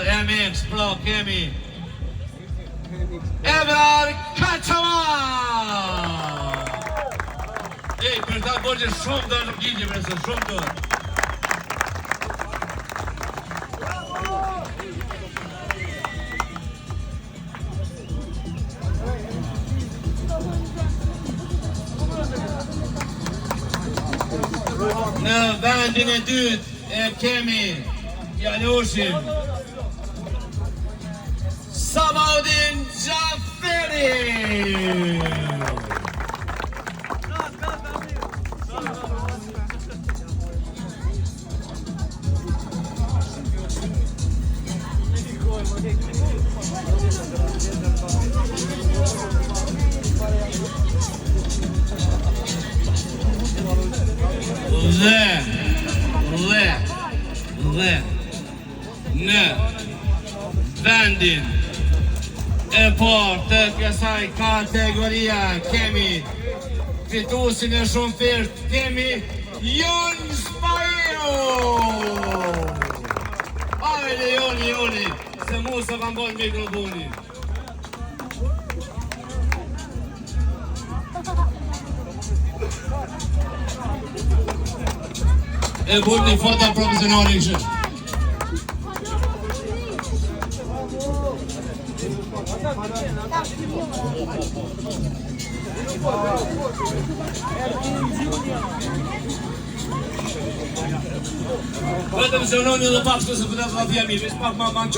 MX Pro kemi Ebrar Kaçama! Ej, për ta bërë që shumë do në gjigje, për se shumë do. Në vendin e dytë e kemi djaloshin Sabaudin Xhaferi. Dhe, dhe, dhe, në vendin e parë të kësaj kategoria kemi fituesin e shumëfishtë kemi Jon Spahiu! Ajde Joni, Joni, se mu se kam bërë mikrofoni. E bërë një foto profesionale kështë. Vetëm se unoni edhe pak shtu se për të të mirë, veç pak ma ma në.